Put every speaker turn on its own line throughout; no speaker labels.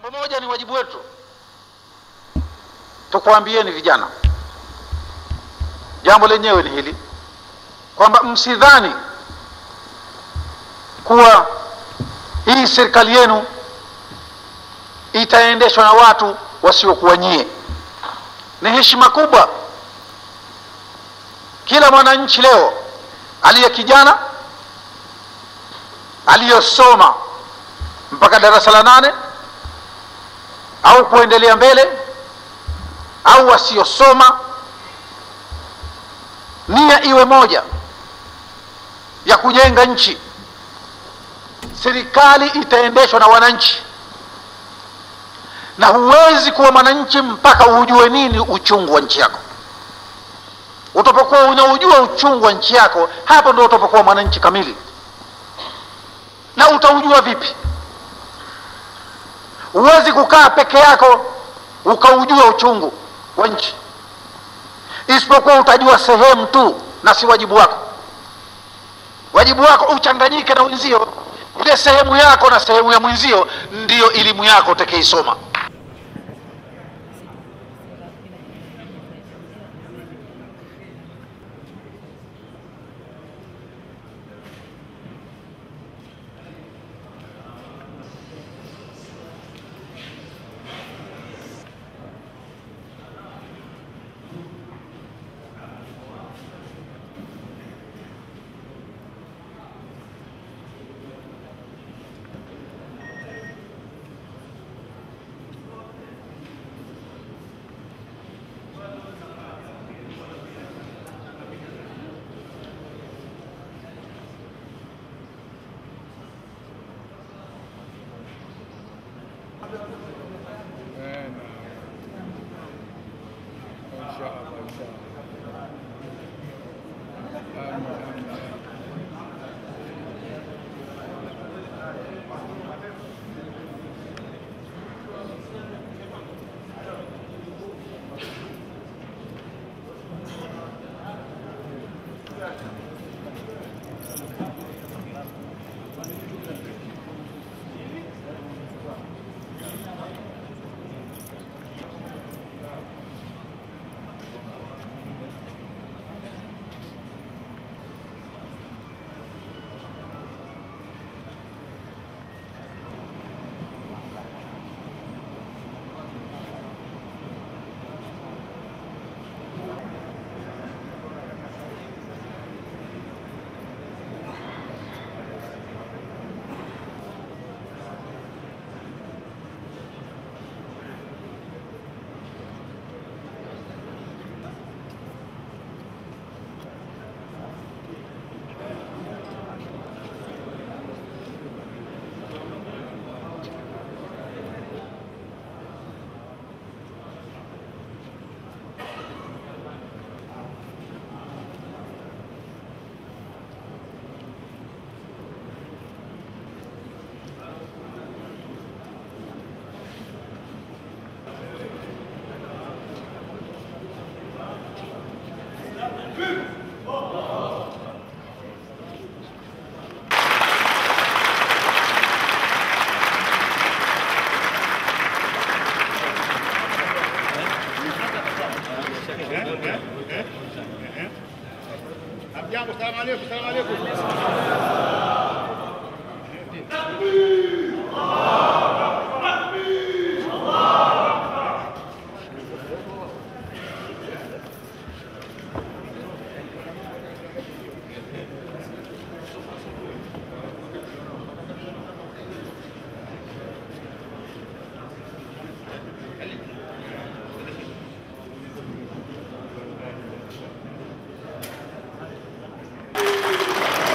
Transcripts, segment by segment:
Jambo moja ni wajibu wetu tukwambieni vijana, jambo lenyewe ni hili kwamba msidhani kuwa hii serikali yenu itaendeshwa na watu wasiokuwa nyie. Ni heshima kubwa kila mwananchi leo aliye kijana, aliyosoma mpaka darasa la 8 au kuendelea mbele, au wasiosoma, nia iwe moja ya kujenga nchi. Serikali itaendeshwa na wananchi, na huwezi kuwa mwananchi mpaka ujue nini uchungu wa nchi yako. Utapokuwa unaujua uchungu wa nchi yako, hapo ndio utapokuwa mwananchi kamili. Na utaujua vipi? Huwezi kukaa peke yako ukaujua uchungu wa nchi, isipokuwa utajua sehemu tu, na si wajibu wako. Wajibu wako uchanganyike na wenzio. Ile sehemu yako na sehemu ya mwenzio ndiyo elimu yako utakayoisoma.
السلام عليكم. السلام عليكم.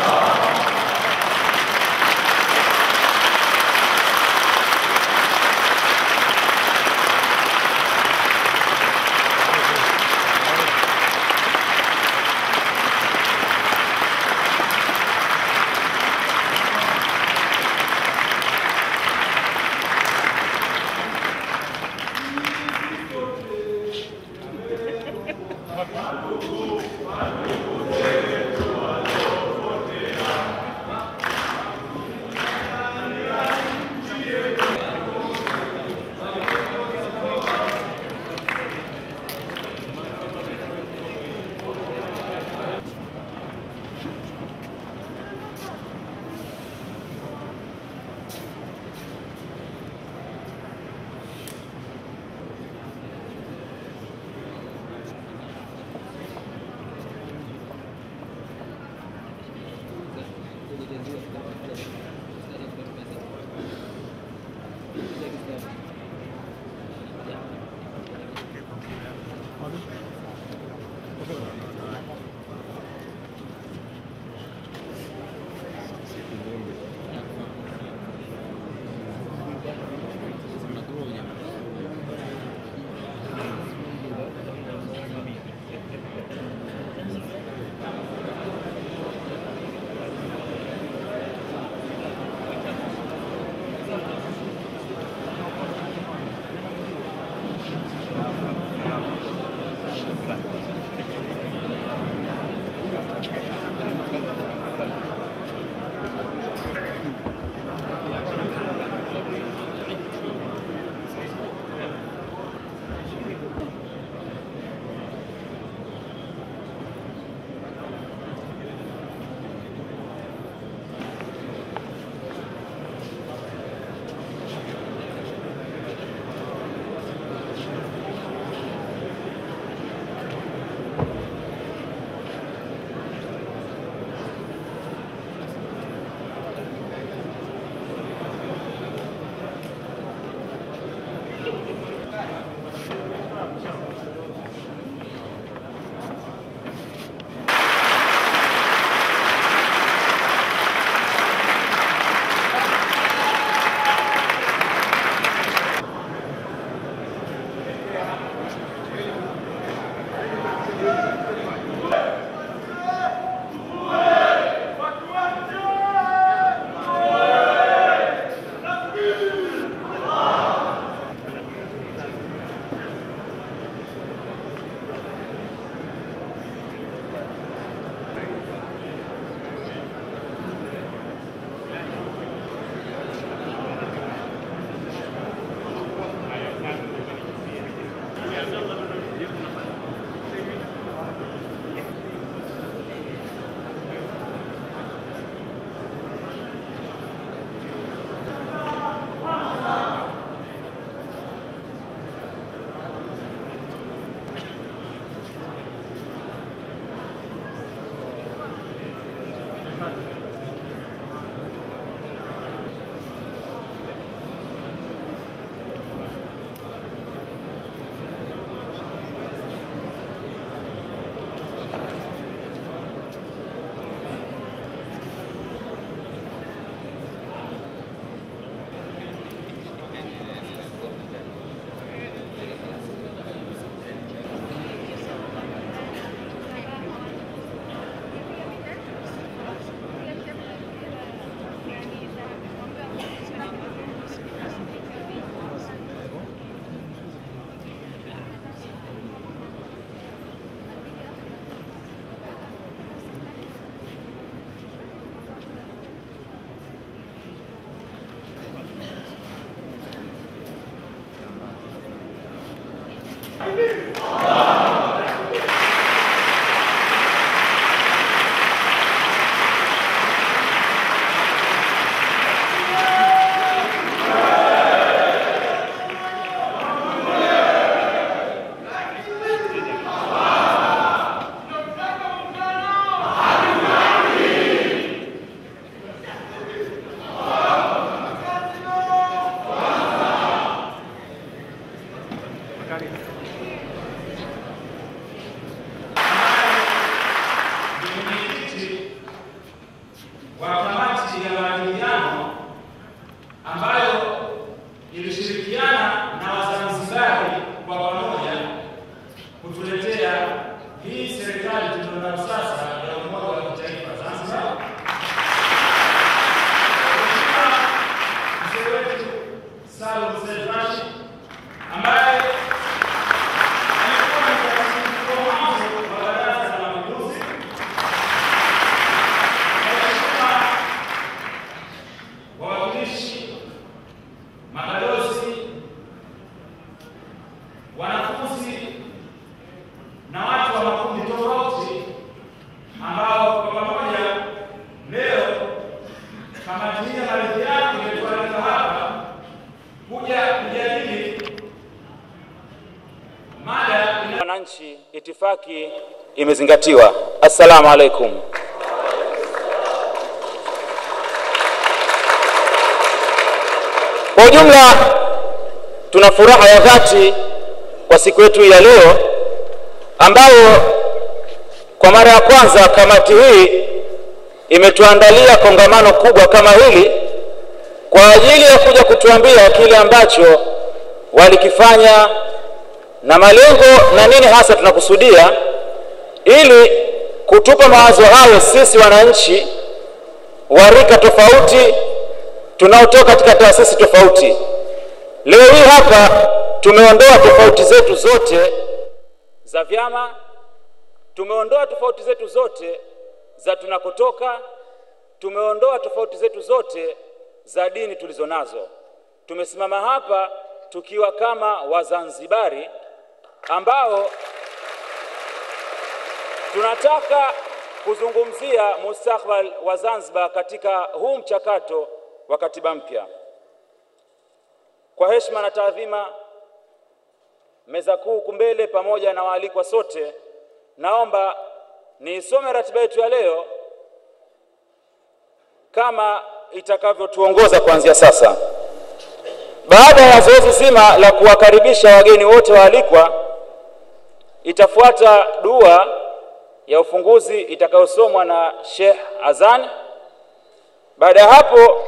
Oh! Wa kamati ya maridhiano ambayo ilishirikiana na Wazanzibari kwa pamoja kutuletea hii serikali tulionayo sasa ya Umoja wa Kitaifa Zanzibar. Mzee wetu Salum Said Rashid ambaye alikuwa ni katibu mkuu wa mwanzo wa Baraza la Mapinduzi, wawakilishi, mabalozi, wanafunzi na watu wa makundi tofauti ambao kwa pamoja leo kamati hii ya maridhiano imetualika hapa kuja kujadili mada.
Wananchi, itifaki imezingatiwa. Assalamu alaikum. Kwa ujumla tuna furaha ya dhati kwa siku yetu ya leo ambayo kwa mara ya kwanza kamati hii imetuandalia kongamano kubwa kama hili kwa ajili ya kuja kutuambia kile ambacho walikifanya na malengo na nini hasa tunakusudia, ili kutupa mawazo hayo sisi wananchi wa rika tofauti tunaotoka katika taasisi tofauti. Leo hii hapa tumeondoa tofauti zetu zote za vyama, tumeondoa tofauti zetu zote za tunakotoka, tumeondoa tofauti zetu zote za dini tulizonazo. Tumesimama hapa tukiwa kama Wazanzibari ambao tunataka kuzungumzia mustakbal wa Zanzibar katika huu mchakato wa katiba mpya. Kwa heshima na taadhima, meza kuu huku mbele pamoja na waalikwa sote, naomba niisome ratiba yetu ya leo kama itakavyotuongoza kuanzia sasa. Baada ya zoezi zima la kuwakaribisha wageni wote waalikwa, itafuata dua ya ufunguzi itakayosomwa na Sheikh Azan. Baada ya hapo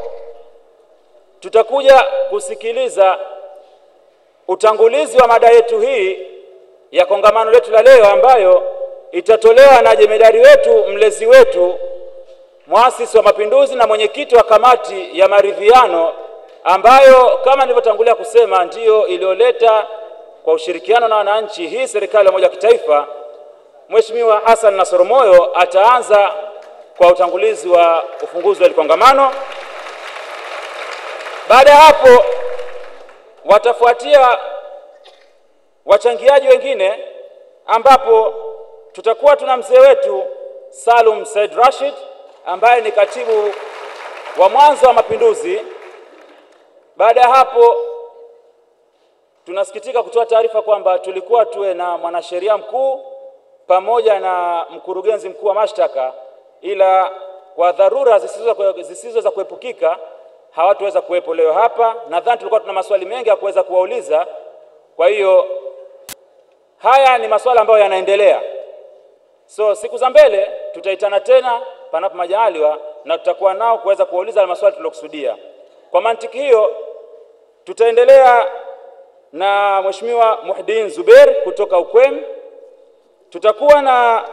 tutakuja kusikiliza utangulizi wa mada yetu hii ya kongamano letu la leo, ambayo itatolewa na jemedari wetu, mlezi wetu, muasisi wa mapinduzi na mwenyekiti wa kamati ya maridhiano, ambayo kama nilivyotangulia kusema ndiyo iliyoleta kwa ushirikiano na wananchi hii serikali ya umoja wa kitaifa. Mheshimiwa Hassan Nasoro Moyo ataanza kwa utangulizi wa ufunguzi wa kongamano. Baada ya hapo watafuatia wachangiaji wengine, ambapo tutakuwa tuna mzee wetu Salum Said Rashid ambaye ni katibu wa mwanzo wa mapinduzi. Baada ya hapo tunasikitika kutoa taarifa kwamba tulikuwa tuwe na mwanasheria mkuu pamoja na mkurugenzi mkuu wa mashtaka, ila kwa dharura zisizo za kuepukika hawatuweza kuwepo leo hapa. Nadhani tulikuwa tuna maswali mengi ya kuweza kuwauliza. Kwa hiyo haya ni maswala ambayo yanaendelea. So siku za mbele tutaitana tena panapo majaliwa na tutakuwa nao kuweza kuwauliza maswali tuliyokusudia. Kwa mantiki hiyo tutaendelea na Mheshimiwa Muhdin Zubair kutoka Ukwem. Tutakuwa na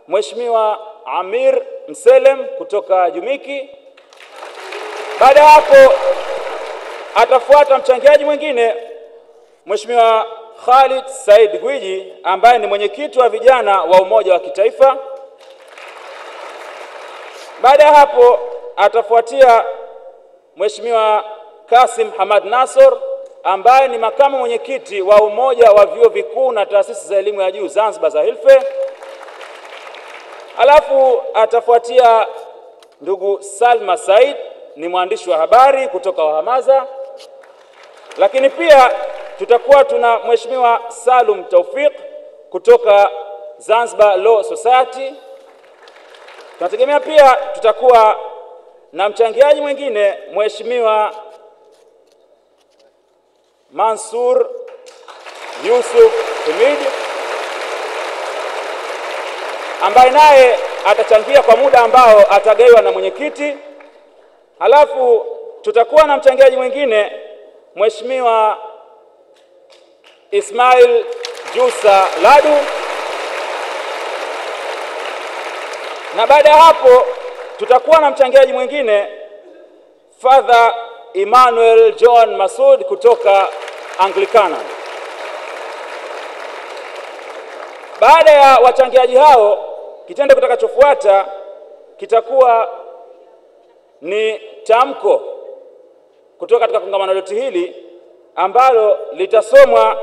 Mheshimiwa Amir Mselem kutoka Jumiki. Baada hapo atafuata mchangiaji mwingine Mheshimiwa Khalid Said Gwiji ambaye ni mwenyekiti wa vijana wa Umoja wa Kitaifa. Baada ya hapo atafuatia Mheshimiwa Kasim Hamad Nasor ambaye ni makamu mwenyekiti wa Umoja wa Vyuo Vikuu na Taasisi za Elimu ya Juu Zanzibar ZAHILFE. Alafu atafuatia ndugu Salma Said, ni mwandishi wa habari kutoka Wahamaza. Lakini pia tutakuwa tuna Mheshimiwa Salum Taufik kutoka Zanzibar Law Society. Tunategemea pia tutakuwa na mchangiaji mwingine Mheshimiwa Mansur Yusuf Himid, ambaye naye atachangia kwa muda ambao atagaiwa na mwenyekiti. Halafu tutakuwa na mchangiaji mwingine Mheshimiwa Ismail Jusa Ladu, na baada ya hapo tutakuwa na mchangiaji mwingine Father Emmanuel John Masud kutoka Anglikana. Baada ya wachangiaji hao, kitendo kitakachofuata kitakuwa ni tamko kutoka katika kongamano letu hili ambalo litasomwa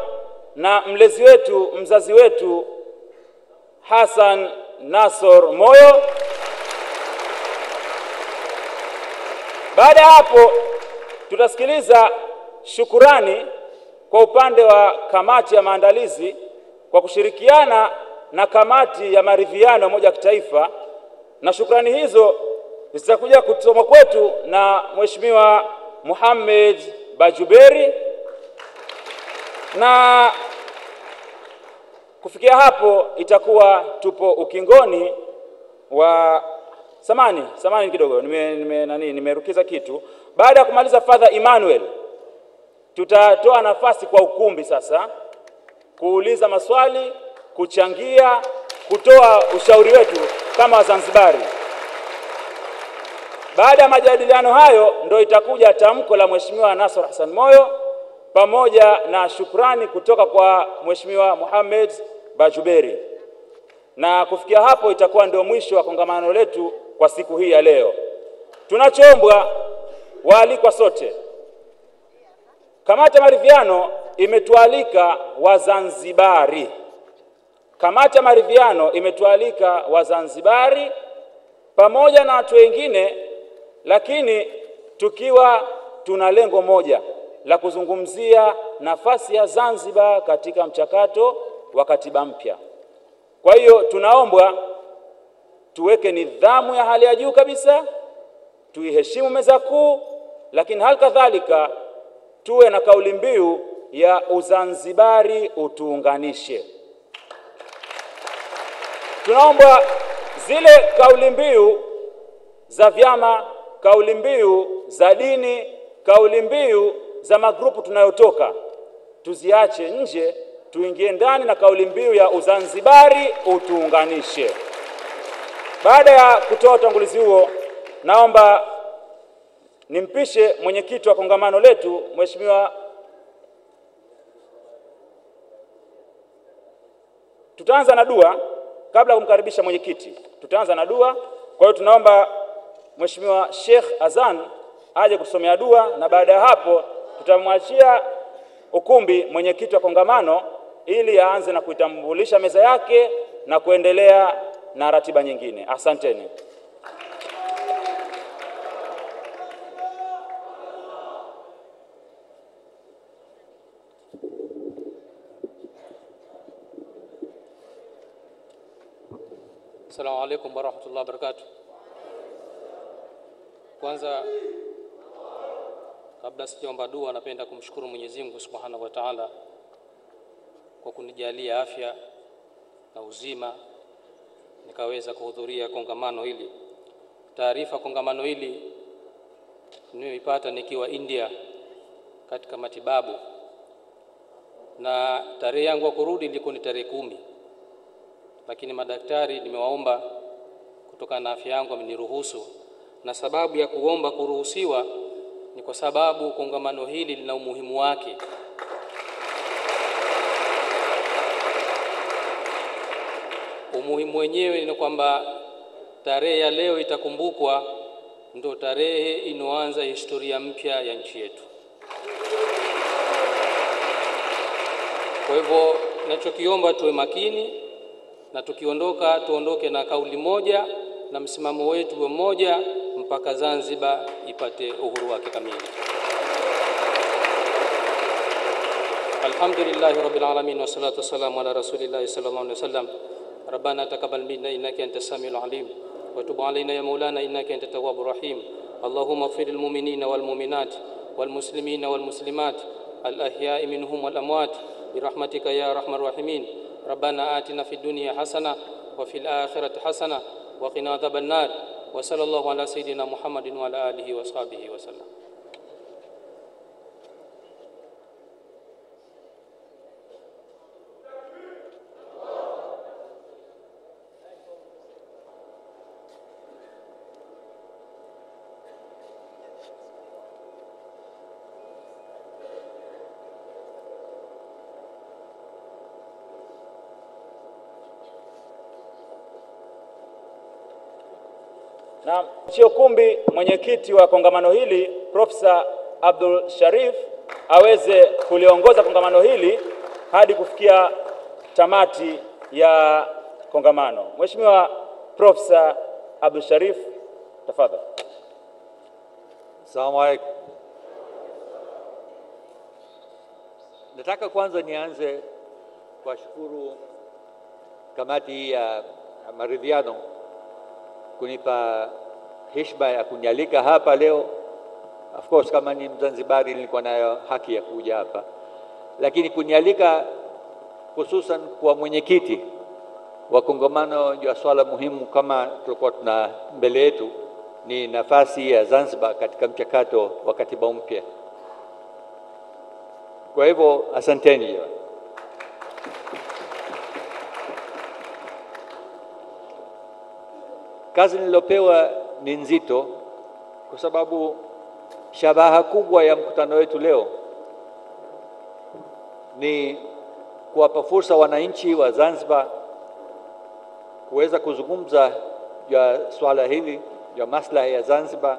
na mlezi wetu, mzazi wetu Hassan Nasor Moyo. Baada ya hapo tutasikiliza shukurani kwa upande wa kamati ya maandalizi kwa kushirikiana na kamati ya maridhiano ya Umoja wa Kitaifa, na shukrani hizo zitakuja kusomwa kwetu na Mheshimiwa Muhammad Bajuberi. Na kufikia hapo itakuwa tupo ukingoni wa samani kidogo, nimerukiza kitu. Baada ya kumaliza Father Emmanuel, tutatoa nafasi kwa ukumbi sasa kuuliza maswali, kuchangia, kutoa ushauri wetu kama Wazanzibari. Baada ya majadiliano hayo ndio itakuja tamko la Mheshimiwa Nasor Hassan Moyo pamoja na shukrani kutoka kwa Mheshimiwa Muhammad Bajuberi. Na kufikia hapo itakuwa ndio mwisho wa kongamano letu kwa siku hii ya leo. Tunachoombwa waalikwa sote, kamati ya maridhiano imetualika Wazanzibari. Kamati ya maridhiano imetualika Wazanzibari pamoja na watu wengine, lakini tukiwa tuna lengo moja la kuzungumzia nafasi ya Zanzibar katika mchakato wa katiba mpya. Kwa hiyo tunaombwa tuweke nidhamu ya hali ya juu kabisa, tuiheshimu meza kuu, lakini hali kadhalika tuwe na kauli mbiu ya Uzanzibari utuunganishe. Tunaomba zile kauli mbiu za vyama, kauli mbiu za dini, kauli mbiu za magrupu tunayotoka tuziache nje, tuingie ndani na kauli mbiu ya Uzanzibari utuunganishe. Baada ya kutoa utangulizi huo, naomba nimpishe mwenyekiti wa kongamano letu Mheshimiwa. Tutaanza na dua kabla kumkaribisha mwenyekiti. Tutaanza na dua. Kwa hiyo tunaomba Mheshimiwa Sheikh Azan aje kusomea dua, na baada ya hapo tutamwachia ukumbi mwenyekiti wa kongamano ili aanze na kuitambulisha meza yake na kuendelea na ratiba nyingine. Asanteni.
Assalamu alaikum warahmatullahi wabarakatuh. Kwanza kabla sijaomba dua, napenda kumshukuru Mwenyezi Mungu Subhanahu wa Ta'ala kwa kunijalia afya na uzima nikaweza kuhudhuria kongamano hili. Taarifa kongamano hili nimeipata nikiwa India katika matibabu, na tarehe yangu ya kurudi ilikuwa ni tarehe 10, lakini madaktari nimewaomba kutokana na afya yangu wameniruhusu, na sababu ya kuomba kuruhusiwa ni kwa sababu kongamano hili lina umuhimu wake. Umuhimu wenyewe ni kwamba tarehe ya leo itakumbukwa ndo tarehe inoanza historia mpya ya nchi yetu. Kwa hivyo nachokiomba tuwe makini, na tukiondoka tuondoke na kauli moja na msimamo wetu mmoja mpaka Zanzibar ipate uhuru wake kamili. Alhamdulillahi rabbil alamin, wassalatu wassalamu ala rasulillahi sallallahu alaihi wasallam. Rabbana taqabbal minna innaka antas samiul alim wa tub alaina ya maulana innaka antat tawwabur rahim. Allahumma ighfir lil mu'minina wal mu'minat wal muslimina wal muslimat al ahya'i minhum wal amwat birahmatika ya arhamar rahimin. Rabbana atina fid dunya hasana wa fil akhirati hasana wa qina adhaban nar. Wa sallallahu ala sayidina Muhammadin wa ala alihi wa sahbihi wa sallam.
Na sio kumbi mwenyekiti wa kongamano hili Profesa Abdul Sharif aweze kuliongoza kongamano hili hadi kufikia tamati ya kongamano. Mheshimiwa Profesa Abdul Sharif, tafadhali.
Asalamu alaykum. Nataka kwanza nianze kuwashukuru kamati ya maridhiano kunipa heshima ya kunialika hapa leo. Of course kama ni Mzanzibari nilikuwa nayo haki ya kuja hapa, lakini kunialika hususan kwa mwenyekiti wa kongamano ya swala muhimu kama tulikuwa tuna mbele yetu, ni nafasi ya Zanzibar katika mchakato wa katiba mpya. Kwa hivyo asanteni. Kazi nilopewa ni nzito kwa sababu shabaha kubwa ya mkutano wetu leo ni kuwapa fursa wananchi wa Zanzibar kuweza kuzungumza ya swala hili ya maslahi ya Zanzibar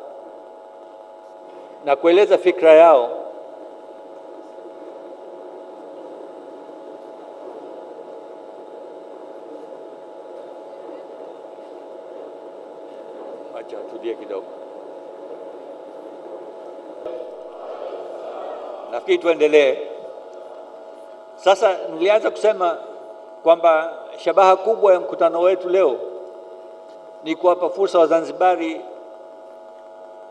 na kueleza fikra yao Acha tulie kidogo. Nafikiri tuendelee. Sasa nilianza kusema kwamba shabaha kubwa ya mkutano wetu leo ni kuwapa fursa Wazanzibari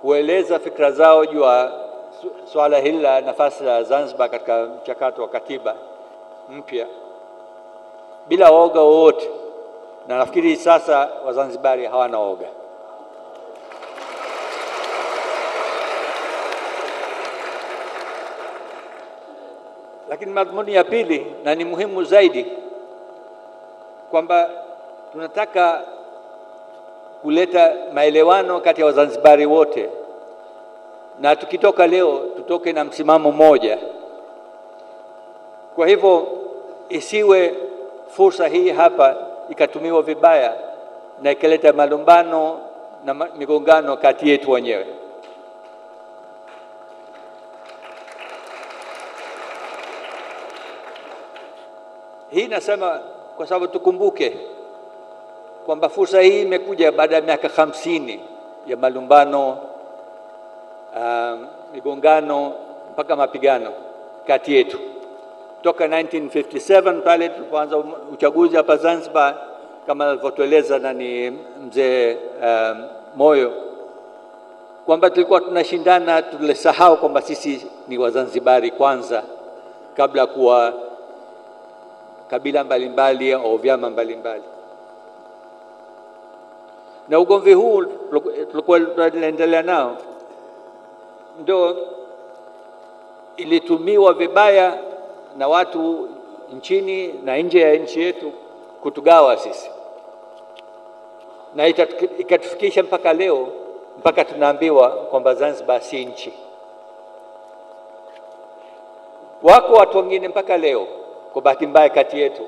kueleza fikra zao juu ya swala hili la nafasi ya Zanzibar katika mchakato wa katiba mpya bila woga wowote, na nafikiri sasa Wazanzibari hawana woga. Lakini madhumuni ya pili, na ni muhimu zaidi, kwamba tunataka kuleta maelewano kati ya Wazanzibari wote, na tukitoka leo tutoke na msimamo mmoja. Kwa hivyo isiwe fursa hii hapa ikatumiwa vibaya na ikaleta malumbano na migongano kati yetu wenyewe. Hii nasema kwa sababu tukumbuke kwamba fursa hii imekuja baada ya miaka 50 ya malumbano, migongano mpaka mapigano kati yetu. Toka 1957 pale tulipoanza uchaguzi hapa Zanzibar, kama alivyotueleza nani mzee Moyo, kwamba tulikuwa tunashindana, tulisahau kwamba sisi ni Wazanzibari kwanza kabla kuwa kabila mbalimbali au vyama mbalimbali. Na ugomvi huu tulikuwa tunaendelea nao ndio ilitumiwa vibaya na watu nchini na nje ya nchi yetu kutugawa sisi, na ikatufikisha mpaka leo, mpaka tunaambiwa kwamba Zanzibar si nchi. Wako watu wengine mpaka leo kwa bahati mbaya kati yetu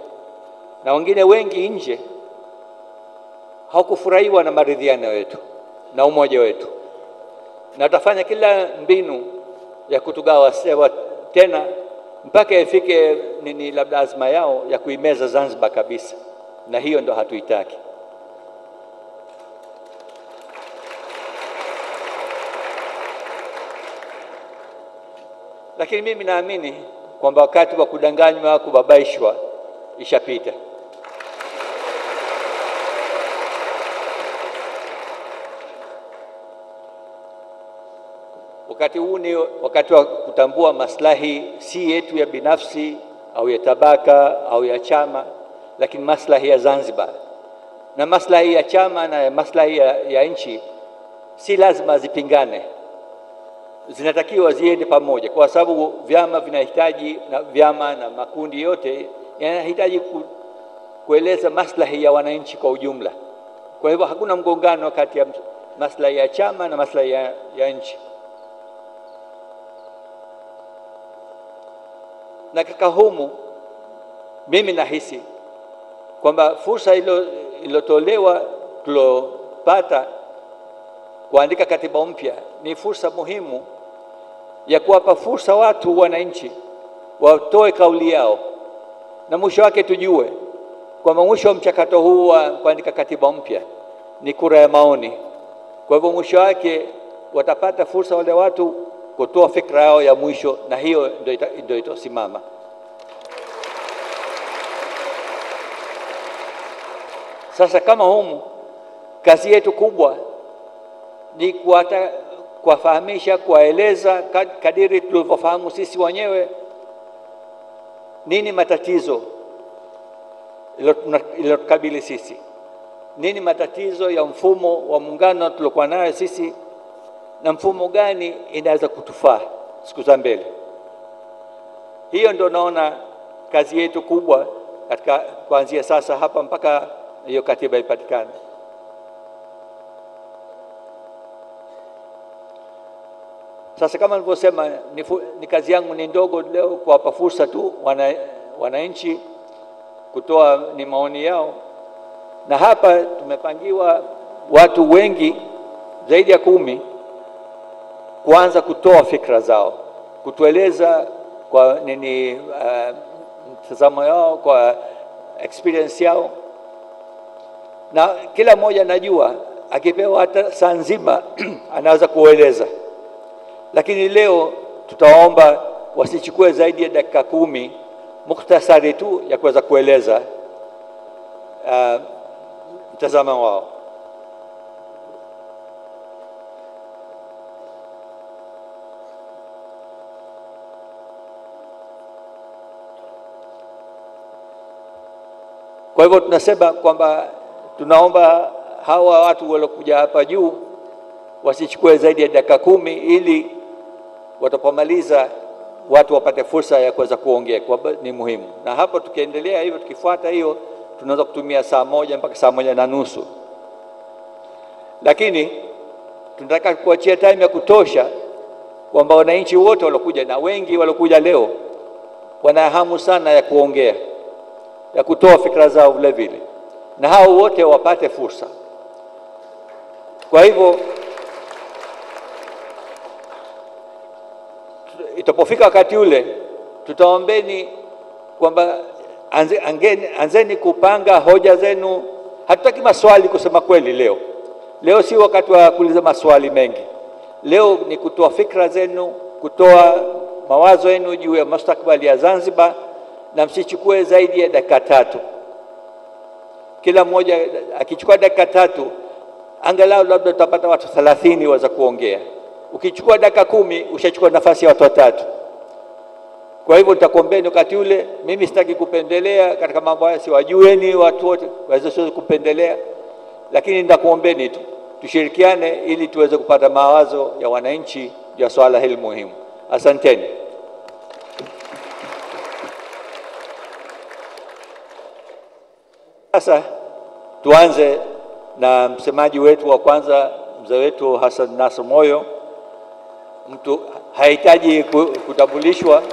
na wengine wengi nje hawakufurahiwa na maridhiano yetu na umoja wetu, na watafanya kila mbinu ya kutugawa sewa tena mpaka ifike nini, labda azma yao ya kuimeza Zanzibar kabisa, na hiyo ndo hatuitaki. Lakini mimi naamini kwamba wakati wa kudanganywa, kubabaishwa ishapita. Wakati huu ni wakati wa kutambua maslahi si yetu ya binafsi au ya tabaka au ya chama, lakini maslahi ya Zanzibar. Na maslahi ya chama na maslahi ya nchi si lazima zipingane, zinatakiwa ziende pamoja, kwa sababu vyama vinahitaji, na vyama na makundi yote yanahitaji kueleza maslahi ya wananchi kwa ujumla. Kwa hivyo hakuna mgongano kati ya maslahi ya chama na maslahi ya nchi. Na katika humu mimi nahisi kwamba fursa iliyotolewa tulopata kuandika katiba mpya ni fursa muhimu ya kuwapa fursa watu, wananchi watoe kauli yao, na mwisho wake tujue kwamba mwisho wa mchakato huu wa kuandika katiba mpya ni kura ya maoni. Kwa hivyo mwisho wake watapata fursa wale watu kutoa fikra yao ya mwisho, na hiyo ndio itasimama. Sasa kama humu kazi yetu kubwa ni kuwafahamisha, kuwaeleza kadiri tulivyofahamu sisi wenyewe nini matatizo iliyotukabili sisi, nini matatizo ya mfumo wa muungano tuliokuwa nayo sisi, na mfumo gani inaweza kutufaa siku za mbele. Hiyo ndio naona kazi yetu kubwa katika kuanzia sasa hapa mpaka hiyo katiba ipatikane. Sasa kama nilivyosema, ni kazi yangu ni ndogo leo kuwapa fursa tu wananchi kutoa ni maoni yao, na hapa tumepangiwa watu wengi zaidi ya 10 kuanza kutoa fikra zao, kutueleza kwa nini mtazamo yao, kwa experience yao. Na kila mmoja najua akipewa hata saa nzima anaweza kueleza, lakini leo tutaomba wasichukue zaidi ya dakika 10, mukhtasari tu ya kuweza kueleza mtazamo wao. Kwa hivyo tunasema kwamba tunaomba hawa watu waliokuja hapa juu wasichukue zaidi ya dakika 10, ili watapomaliza watu wapate fursa ya kuweza kuongea, kwa ni muhimu. Na hapo tukiendelea hivyo, tukifuata hiyo, tunaweza kutumia saa 1 mpaka saa 1:30. Lakini tunataka kuachia time ya kutosha kwamba wananchi wote waliokuja, na wengi waliokuja leo wana hamu sana ya kuongea, ya kutoa fikra zao vile vile, na hao wote wapate fursa. Kwa hivyo itapofika wakati ule, tutaombeni kwamba anzeni kupanga hoja zenu. Hatutaki maswali kusema kweli leo. Leo si wakati wa kuuliza maswali mengi. Leo ni kutoa fikra zenu, kutoa mawazo yenu juu ya mustakabali ya Zanzibar, na msichukue zaidi ya dakika 3. Kila mmoja akichukua dakika 3, angalau labda tutapata watu 30 waweza kuongea. Ukichukua dakika 10 ushachukua nafasi ya watu 3. Kwa hivyo nitakuombeni wakati ule, mimi sitaki kupendelea katika mambo haya, siwajueni watu wote, waweza kupendelea, lakini nitakuombeni tu tushirikiane ili tuweze kupata mawazo ya wananchi ya swala hili muhimu. Asanteni. Sasa tuanze na msemaji wetu wa kwanza, mzee wetu Hassan Nasr Moyo. Mtu hahitaji kutambulishwa.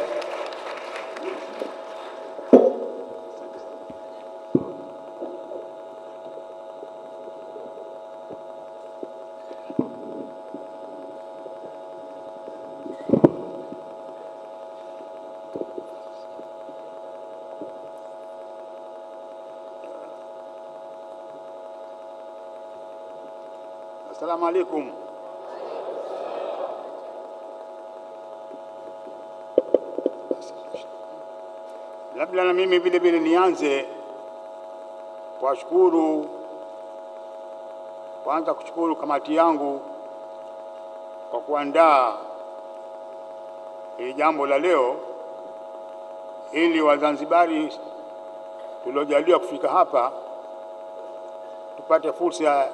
Assalamu alaikum. Labda na mimi vile vile nianze kuwashukuru, kwanza kushukuru kamati yangu kwa kuandaa hili jambo la leo ili Wazanzibari tuliojaliwa kufika hapa tupate fursa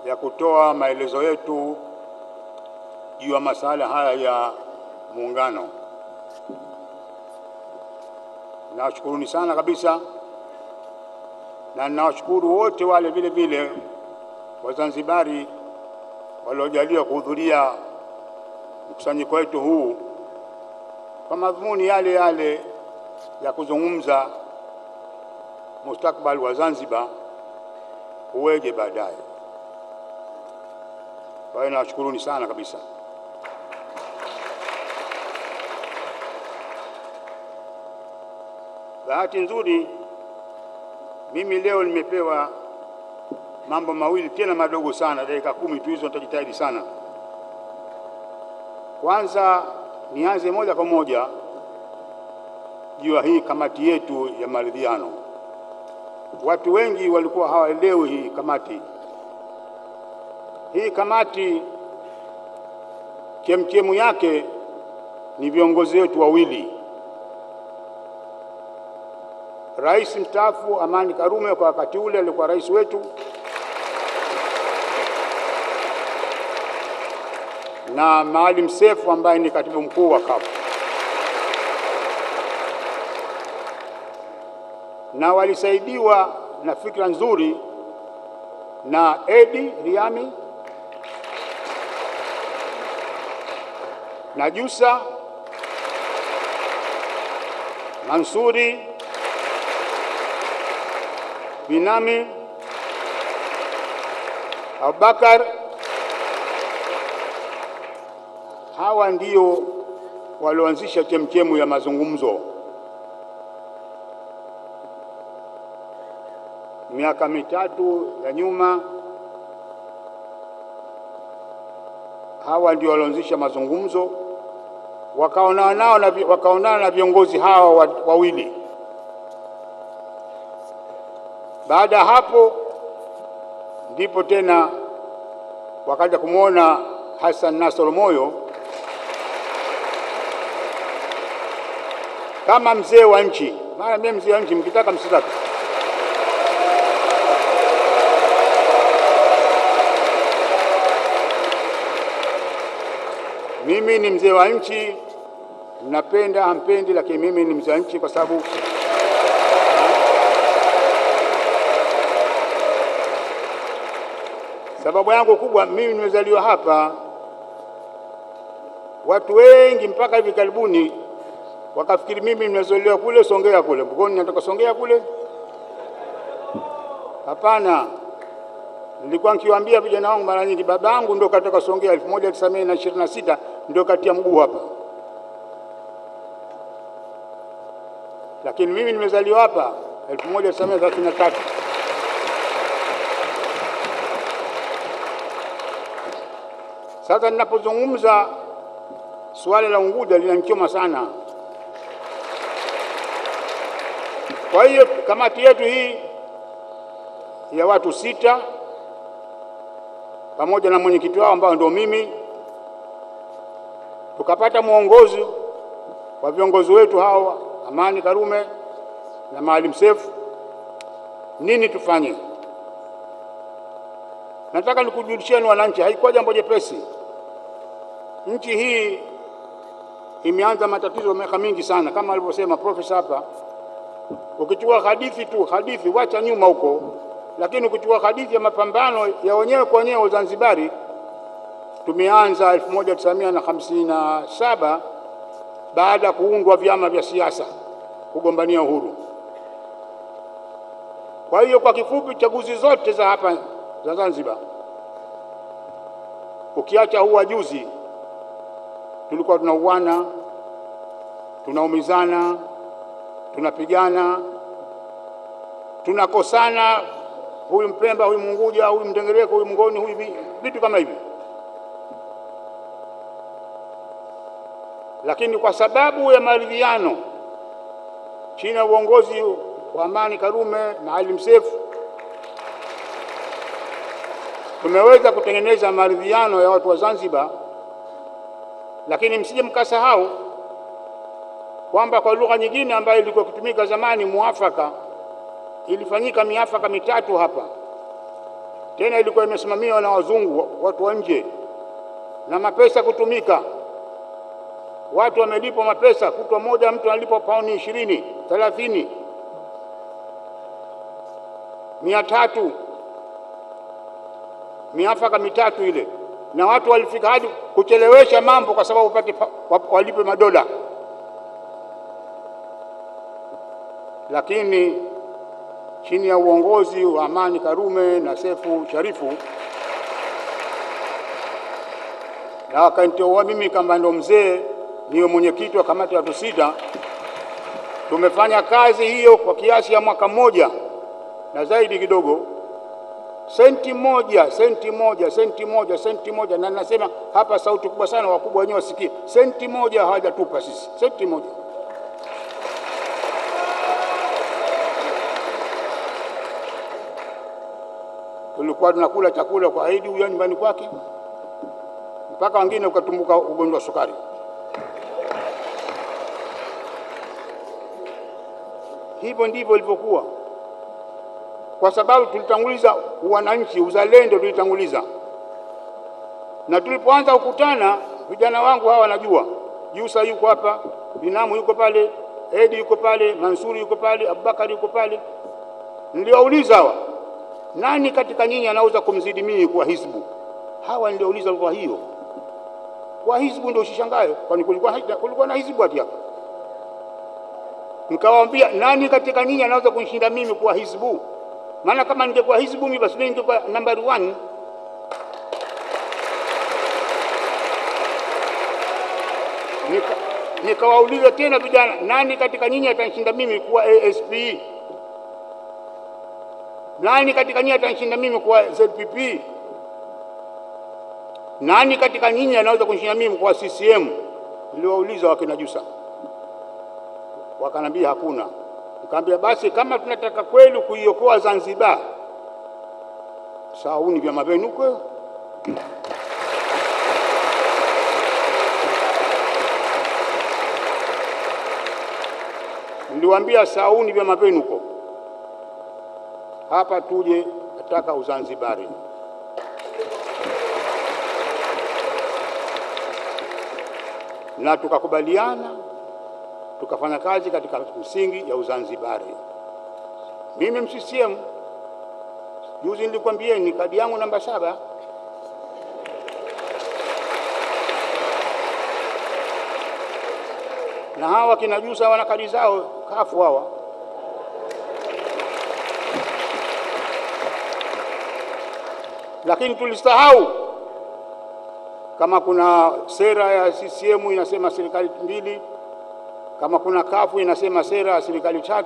ya kutoa maelezo yetu juu ya masala haya ya muungano. Nawashukuruni sana kabisa, na nawashukuru wote wale vile vile Wazanzibari waliojaliwa kuhudhuria mkusanyiko wetu huu kwa madhumuni yale yale ya kuzungumza mustakbali wa Zanzibar uweje baadaye. Kwa hiyo nawashukuruni sana kabisa. Bahati nzuri mimi leo nimepewa mambo mawili tena madogo sana, dakika 10 tu hizo, nitajitahidi sana. Kwanza nianze moja kwa moja juu ya hii kamati yetu ya maridhiano. Watu wengi walikuwa hawaelewi hii kamati. Hii kamati chemchemu yake ni viongozi wetu wawili, Rais mstaafu Amani Karume kwa wakati ule alikuwa rais wetu, na Maalim Seif ambaye ni katibu mkuu wa CUF. Na walisaidiwa na fikra nzuri na Edi Riami na Jusa Mansuri Binami Abubakar. Hawa ndio walioanzisha chemchemu ya mazungumzo miaka 3 ya nyuma. Hawa ndio walioanzisha mazungumzo, wakaonana na viongozi hawa wawili. Baada hapo ndipo tena wakaja kumuona Hassan Nasoro Moyo kama mzee wa nchi. Maana mimi mzee wa nchi, mkitaka msitaki. Mimi ni mzee wa nchi, napenda hampendi, lakini mimi ni mzee wa nchi kwa sababu sababu yangu kubwa, mimi nimezaliwa hapa. Watu wengi mpaka hivi karibuni wakafikiri mimi nimezaliwa kule Songea kule. Mbona nataka Songea kule? Hapana. Nilikuwa nikiwaambia vijana wangu mara nyingi, babangu ndio katoka Songea 1926 ndio katia mguu hapa. Lakini mimi nimezaliwa hapa 1933. Sasa ninapozungumza swala la Unguja linanichoma sana. Kwa hiyo kamati yetu hii ya watu 6 pamoja na mwenyekiti wao ambao ndio mimi, tukapata mwongozo wa viongozi wetu hawa Amani Karume na Maalim Seif, nini tufanye. Nataka nikujulishieni wananchi, haikuwa jambo jepesi. Nchi hii imeanza matatizo miaka mingi sana, kama alivyosema profesa hapa. Ukichukua hadithi tu, hadithi wacha nyuma huko, lakini ukichukua hadithi ya mapambano ya wenyewe kwa wenyewe Zanzibari, tumeanza 1957 baada kuundwa vyama vya siasa kugombania uhuru. Kwa hiyo kwa kifupi, chaguzi zote za hapa za Zanzibar, ukiacha huwa juzi, tulikuwa tunauana, tunaumizana, tunapigana, tunakosana huyu Mpemba, huyu Munguja, huyu Mdengereko, huyu Mngoni, huyu vitu kama hivi. Lakini kwa sababu ya maridhiano chini ya uongozi wa Amani Karume na Maalim Seif, tumeweza kutengeneza maridhiano ya watu wa Zanzibar. Lakini msije mkasahau kwamba kwa lugha nyingine ambayo ilikuwa kutumika zamani, muafaka, ilifanyika miafaka mitatu hapa, tena ilikuwa imesimamiwa na wazungu, watu wa nje, na mapesa kutumika. Watu wamelipwa mapesa, kutwa moja mtu analipwa pauni 20, 30, 300, miafaka mitatu ile. Na watu walifika hadi kuchelewesha mambo kwa sababu wapate walipe madola. Lakini chini ya uongozi wa Amani Karume na Sefu Sharifu, na wakaniteua mimi kama ndo mzee niwe mwenyekiti wa kamati ya watu 6, tumefanya kazi hiyo kwa kiasi ya mwaka mmoja na zaidi kidogo. Senti moja, senti moja, senti moja, senti moja. Na nasema hapa sauti kubwa sana, wakubwa wenyewe wasikie. Senti moja hawajatupa sisi, senti moja. Tulikuwa tunakula chakula kwa Idi huyo nyumbani kwake, mpaka wengine ukatumbuka ugonjwa wa sukari. Hivyo ndivyo ilivyokuwa, kwa sababu tulitanguliza wananchi, uzalendo tulitanguliza. Na tulipoanza kukutana, vijana wangu hawa wanajua, Yusa yuko hapa, Binamu yuko pale, Edi yuko pale, Mansuri yuko pale, Abubakar yuko pale. Niliwauliza hawa, nani katika nyinyi anaweza kumzidi mimi kwa hizbu? Hawa niliwauliza kwa hiyo. Kwa hizbu ndio usishangae, kwani kulikuwa na hizbu hati hapa. Nikawaambia, nani katika nyinyi anaweza kunishinda mimi kwa hizbu? Maana kama ningekuwa hizbu mimi basi ningekuwa number 1. Nikawauliza tena vijana, nani katika nyinyi atanishinda mimi kuwa ASP? Nani katika nyinyi atanishinda mimi kuwa ZPP? Nani katika nyinyi anaweza kunishinda mimi kuwa CCM? Niliwauliza wakina Jusa, wakanambia hakuna. Nikamwambia basi kama tunataka kweli kuiokoa Zanzibar, sauni vyama vyenu huko. Niliwaambia sauni vyama vyenu huko, hapa tuje nataka Uzanzibari. Na tukakubaliana, tukafanya kazi katika msingi ya Uzanzibari. Mimi CCM, juzi nilikwambieni kadi yangu namba 7. Na hawa kina Jusa wana kadi zao kafu hawa. Lakini tulisahau kama kuna sera ya CCM inasema serikali 2, kama kuna kafu inasema sera ya serikali 3.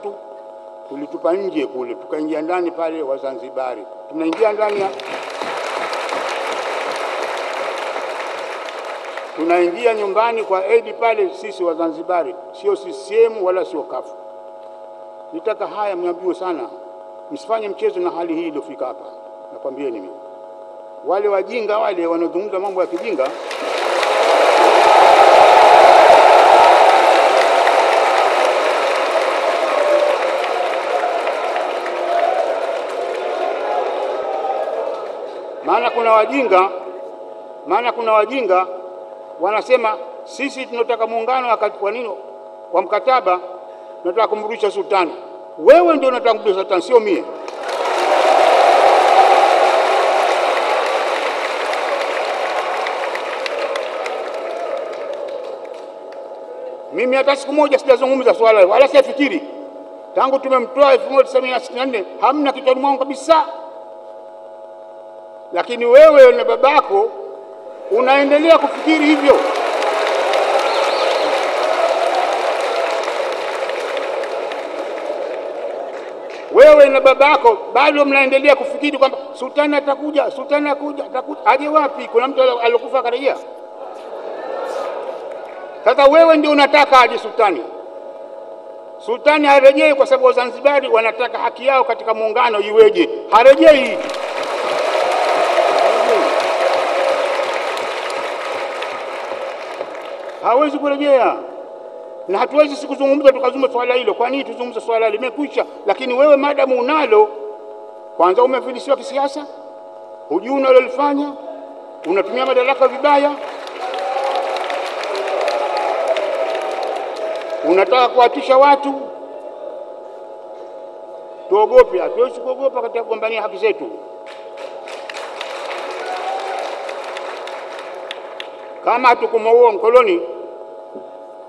Tulitupa nje kule, tukaingia ndani pale Wazanzibari. Tunaingia ndani ya tunaingia nyumbani kwa Edi pale sisi Wazanzibari, sio CCM wala sio kafu. Nitaka haya mniambiwe sana, msifanye mchezo na hali hii iliyofika hapa. Nakwambieni mimi, wale wajinga wale wanaozungumza mambo ya kijinga, maana kuna wajinga wanasema sisi tunataka muungano kwa nini wa mkataba, tunataka kumrudisha sultani. Wewe ndio unataka kumrudisha sultani, sio mie. Mimi hata siku moja sijazungumza swala wala sifikiri. Tangu tumemtoa 1964 hamna kichwani mwangu kabisa. Lakini wewe na babako unaendelea kufikiri hivyo. Wewe Wewe na babako bado mnaendelea kufikiri kwamba sultani atakuja, sultani atakuja, atakuja. Aje wapi? Kuna mtu alikufa akarejea? Sasa wewe ndio unataka aje sultani. Sultani harejei kwa sababu Wazanzibari wanataka haki yao katika muungano iweje? Harejei. Hawezi kurejea. Na hatuwezi sikuzungumza tukazungumza swala hilo. Kwa nini tuzungumze swala hilo? Limekwisha. Lakini wewe madamu unalo, kwanza umefilisiwa kisiasa, hujui unalolifanya, unatumia madaraka vibaya, unataka kuatisha watu. Tuogope? Hatuwezi kuogopa katika kugombania haki zetu. Kama hatukumuua mkoloni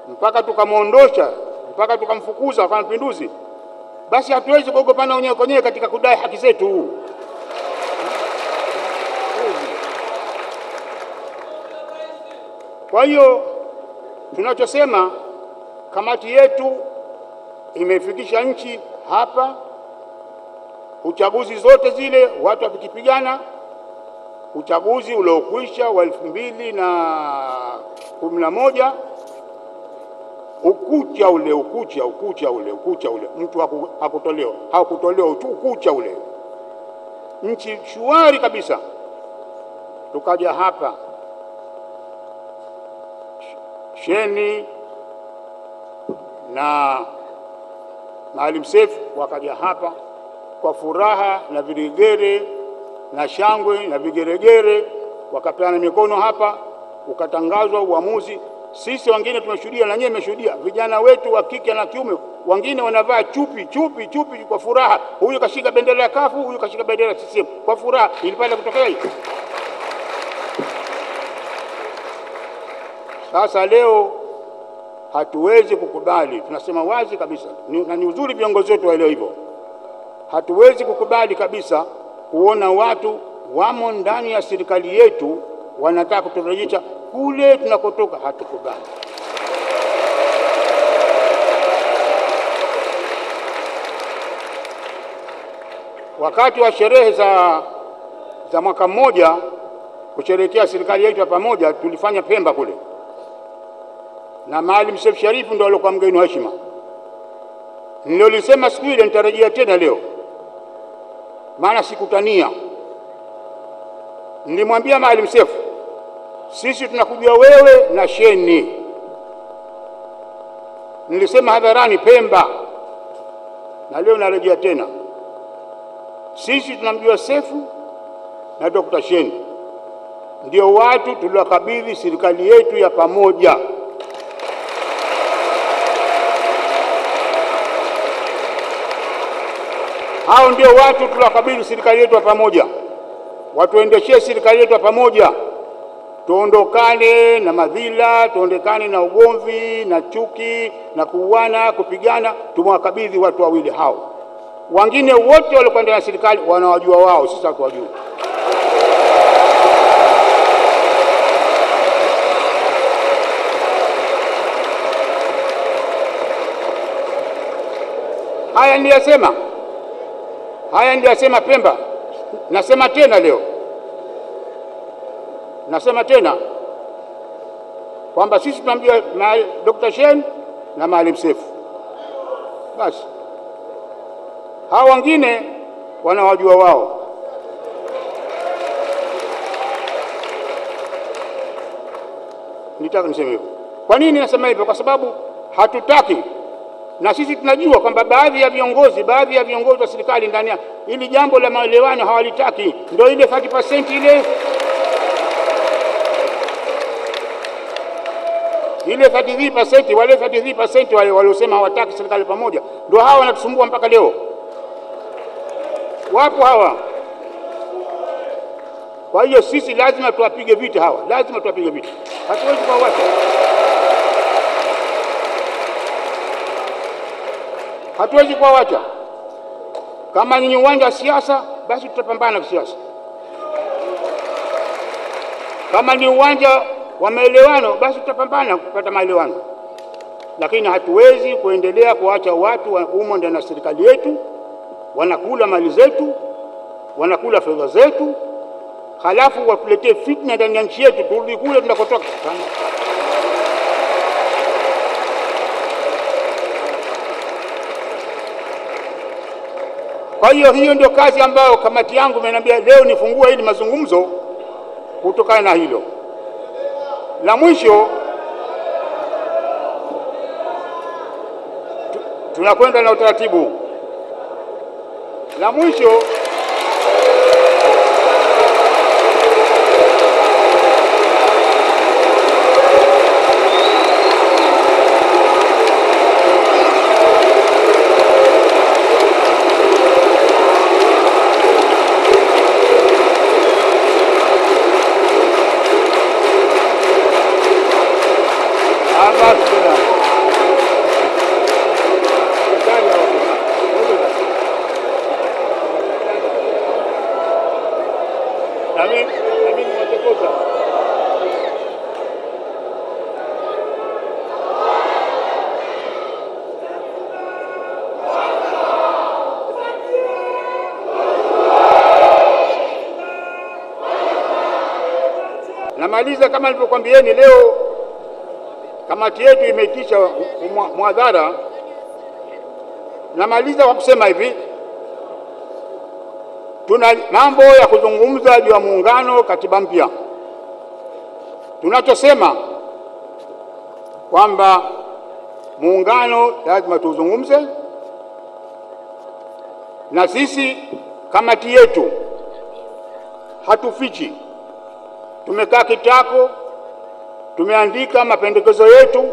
mpaka tukamuondosha, mpaka tukamfukuza kwa mapinduzi, basi hatuwezi kuogopana wenyewe kwa wenyewe katika kudai haki zetu. Kwa hiyo tunachosema, kamati yetu imefikisha nchi hapa. Uchaguzi zote zile watu wakipigana, uchaguzi uliokwisha wa 2011, ukucha ule, ukucha, ukucha ule, ukucha ule, mtu hakutolewa, hakutolewa ukucha ule, nchi shwari kabisa. Tukaja hapa Sheni na Maalim Seif wakaja hapa kwa furaha na vigeregere na shangwe na vigeregere, wakapeana mikono hapa, ukatangazwa uamuzi. Sisi wengine tumeshuhudia na nyinyi mmeshuhudia, vijana wetu wa kike na kiume wengine wanavaa chupi chupi chupi kwa furaha, huyu kashika bendera ya kafu, huyu kashika bendera ya CCM kwa furaha. Ilipata kutokea hiyo. Sasa leo hatuwezi kukubali, tunasema wazi kabisa, na ni uzuri viongozi wetu waelewe hivyo. Hatuwezi kukubali kabisa kuona watu wamo ndani ya serikali yetu wanataka kuturejesha kule tunakotoka. Hatukubali. Wakati wa sherehe za mwaka mmoja kusherehekea serikali yetu ya pamoja, tulifanya Pemba kule, na Maalim Seif Sharif ndio alikuwa mgeni wa heshima. Nilolisema siku ile nitarejea tena leo, maana sikutania. Nilimwambia Maalim Seif, sisi tunakujua wewe na Sheni. Nilisema hadharani Pemba, na leo narejea tena. Sisi tunamjua Seif na Dr. Sheni, ndio watu tuliwakabidhi serikali yetu ya pamoja. Hao ndio watu tuliwakabidhi serikali yetu ya pamoja, watuendeshee serikali yetu ya pamoja. Tuondokane na madhila, tuondokane na ugomvi na chuki na kuuana, kupigana. Tumewakabidhi watu wawili hao. Wengine wote waliokuwa ndani ya serikali wanawajua wao, sisi hatuwajui. Haya niliyasema, haya niliyasema Pemba, nasema tena leo, nasema tena kwamba sisi tunamjua Dr. Shein na Maalim Seif. Basi hao wengine wanawajua wao. Nitaka niseme hivyo. Kwa nini nasema hivyo? Kwa sababu hatutaki, na sisi tunajua kwamba baadhi ya viongozi wa serikali ndani ya ili jambo la maelewano hawalitaki. Ndio ile 30% ile 33%, wale 33% wale waliosema hawataki serikali pamoja, ndio hawa wanatusumbua mpaka leo. Wapo hawa. Kwa hiyo sisi lazima tuwapige vita hawa, lazima tuwapige vita. Hatuwezi kuwaacha. Hatuwezi kuwaacha. Kama ni uwanja wa siasa, basi tutapambana kisiasa. Kama ni uwanja wa maelewano, basi tutapambana kupata maelewano. Lakini hatuwezi kuendelea kuacha watu wa umo ndani ya serikali yetu Wanakula mali zetu, wanakula fedha zetu, halafu watuletee fitna ndani ya nchi yetu, turudi kule tunakotoka. Kwa hiyo hiyo ndio kazi ambayo kamati yangu imeniambia leo nifungue hili mazungumzo kutokana na hilo. La mwisho, tunakwenda na utaratibu. La mwisho, namaliza kama nilivyokuambieni leo kamati yetu imeitisha muadhara. Namaliza kwa kusema hivi, tuna mambo ya kuzungumza juu ya muungano, katiba mpya. Tunachosema kwamba muungano lazima tuzungumze, na sisi kamati yetu hatufichi. Tumekaa kitako, tumeandika mapendekezo yetu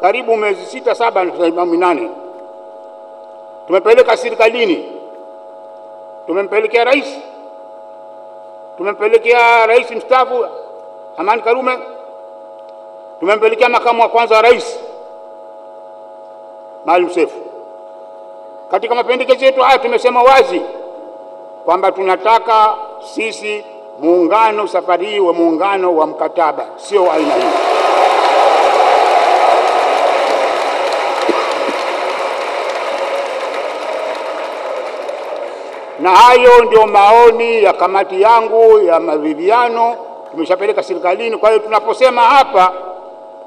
karibu miezi 6, 7 na 8. Tumepeleka serikalini, tumempelekea rais, tumempelekea rais mstaafu Amani Karume, tumempelekea makamu wa kwanza wa rais Maalim Seif. Katika mapendekezo yetu haya tumesema wazi kwamba tunataka sisi muungano safari hii wa muungano wa mkataba, sio aina hii. Na hayo ndio maoni ya kamati yangu ya maridhiano, tumeshapeleka serikalini. Kwa hiyo tunaposema hapa,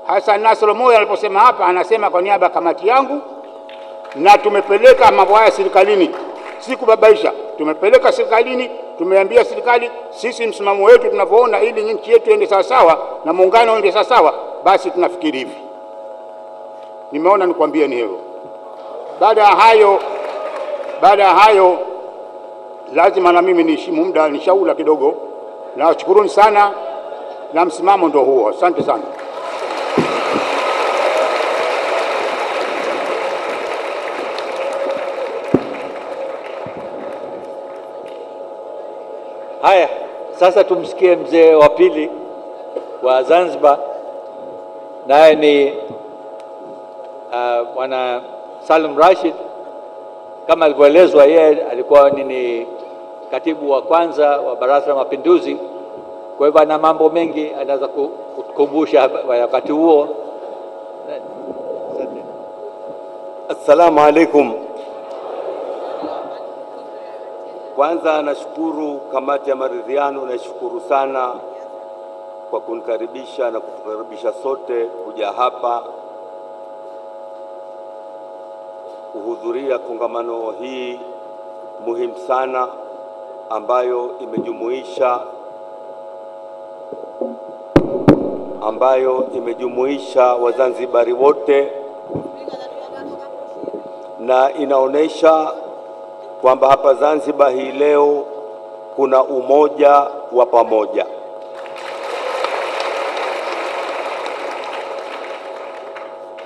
Hassan Nasoro Moyo aliposema hapa, anasema kwa niaba ya kamati yangu, na tumepeleka mambo haya serikalini, si kubabaisha. Tumepeleka serikalini, tumeambia serikali sisi msimamo wetu tunavyoona, ili nchi yetu iende sawa sawa na muungano uende sawa sawa, basi tunafikiri hivi. Nimeona nikwambie ni hivyo. Baada ya hayo lazima na mimi niheshimu muda, nishaula kidogo. Nawashukuruni sana na msimamo ndio huo. Asante sana.
Haya, sasa tumsikie mzee wa pili wa Zanzibar, naye ni Bwana Salum Rashid. Kama alivyoelezwa, yeye alikuwa ni katibu wa kwanza wa Baraza la Mapinduzi. Kwa hivyo ana mambo mengi anaweza kutukumbusha wakati huo. Asante.
Assalamu alaikum. Kwanza nashukuru kamati ya maridhiano, nashukuru sana kwa kunikaribisha na kutukaribisha sote kuja hapa kuhudhuria kongamano hii muhimu sana ambayo imejumuisha Wazanzibari wote, na inaonesha kwamba hapa Zanzibar hii leo kuna umoja wa pamoja.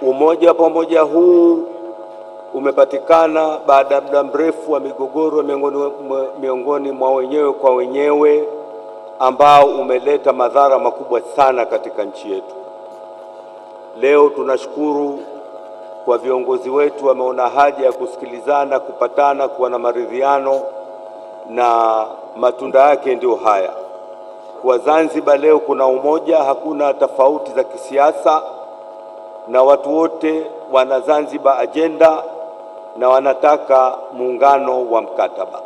Umoja wa pamoja huu umepatikana baada ya muda mrefu wa migogoro miongoni mwa wenyewe kwa wenyewe, ambao umeleta madhara makubwa sana katika nchi yetu. Leo tunashukuru kwa viongozi wetu wameona haja ya kusikilizana, kupatana, kuwa na maridhiano, na matunda yake ndio haya. Kwa Zanzibar leo kuna umoja, hakuna tofauti za kisiasa, na watu wote wana Zanzibar agenda, na wanataka muungano wa mkataba.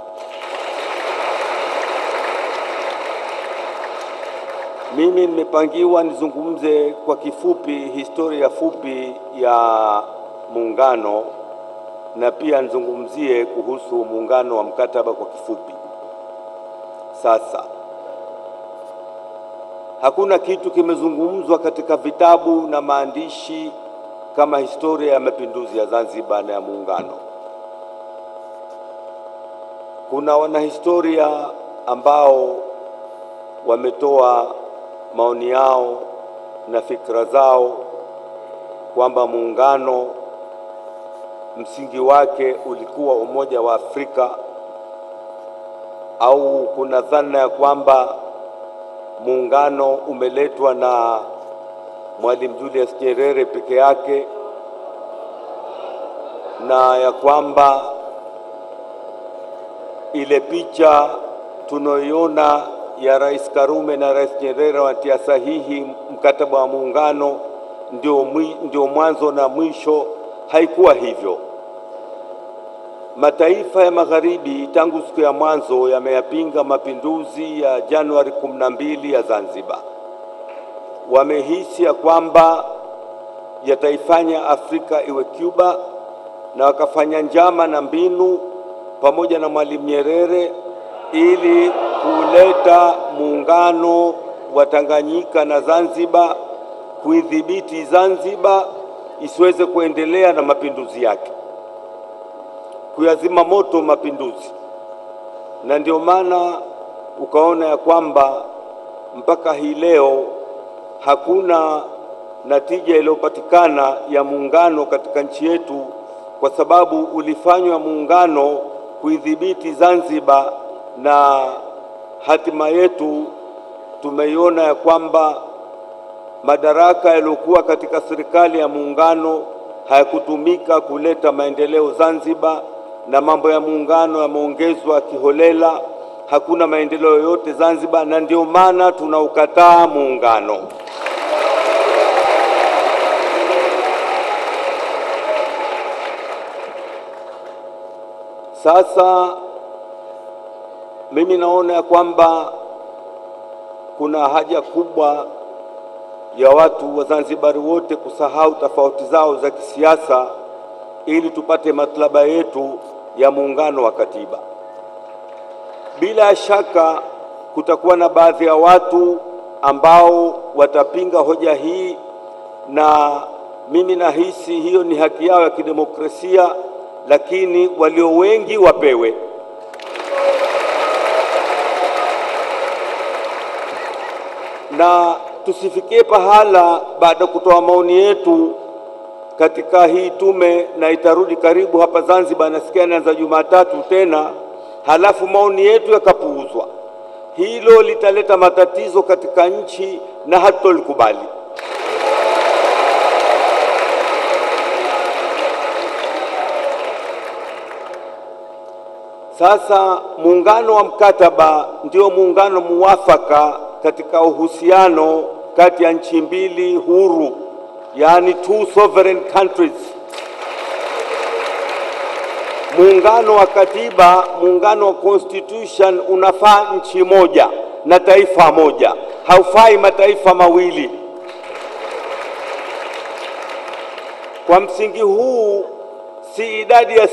Mimi nimepangiwa nizungumze kwa kifupi historia fupi ya muungano na pia nizungumzie kuhusu muungano wa mkataba kwa kifupi. Sasa hakuna kitu kimezungumzwa katika vitabu na maandishi kama historia ya mapinduzi ya Zanzibar na ya muungano. Kuna wanahistoria ambao wametoa maoni yao na fikra zao kwamba muungano msingi wake ulikuwa Umoja wa Afrika, au kuna dhana ya kwamba muungano umeletwa na Mwalimu Julius Nyerere peke yake, na ya kwamba ile picha tunayoiona ya Rais Karume na Rais Nyerere watia sahihi mkataba wa muungano ndio mwanzo na mwisho. Haikuwa hivyo. Mataifa ya Magharibi tangu siku ya mwanzo yameyapinga mapinduzi ya Januari 12 ya Zanzibar. Wamehisi ya kwamba yataifanya Afrika iwe Cuba, na wakafanya njama na mbinu pamoja na Mwalimu Nyerere ili kuleta muungano wa Tanganyika na Zanzibar, kuidhibiti Zanzibar isiweze kuendelea na mapinduzi yake, kuyazima moto mapinduzi. Na ndio maana ukaona ya kwamba mpaka hii leo hakuna natija iliyopatikana ya muungano katika nchi yetu, kwa sababu ulifanywa muungano kuidhibiti Zanzibar, na hatima yetu tumeiona ya kwamba madaraka yaliyokuwa katika serikali ya muungano hayakutumika kuleta maendeleo Zanzibar, na mambo ya muungano yameongezwa kiholela, hakuna maendeleo yoyote Zanzibar, na ndio maana tunaukataa muungano. Sasa mimi naona ya kwamba kuna haja kubwa ya watu wa Zanzibar wote kusahau tofauti zao za kisiasa ili tupate matlaba yetu ya muungano wa katiba. Bila shaka kutakuwa na baadhi ya watu ambao watapinga hoja hii, na mimi nahisi hiyo ni haki yao ya kidemokrasia, lakini walio wengi wapewe. Na tusifikie pahala baada kutoa maoni yetu katika hii tume, na itarudi karibu hapa Zanzibar, nasikia inaanza Jumatatu tena, halafu maoni yetu yakapuuzwa. Hilo litaleta matatizo katika nchi na hatutolikubali. Sasa muungano wa mkataba ndio muungano muwafaka katika uhusiano kati ya nchi mbili huru, yani two sovereign countries. Muungano wa katiba, muungano wa constitution unafaa nchi moja na taifa moja, haufai mataifa mawili. Kwa msingi huu, si idadi ya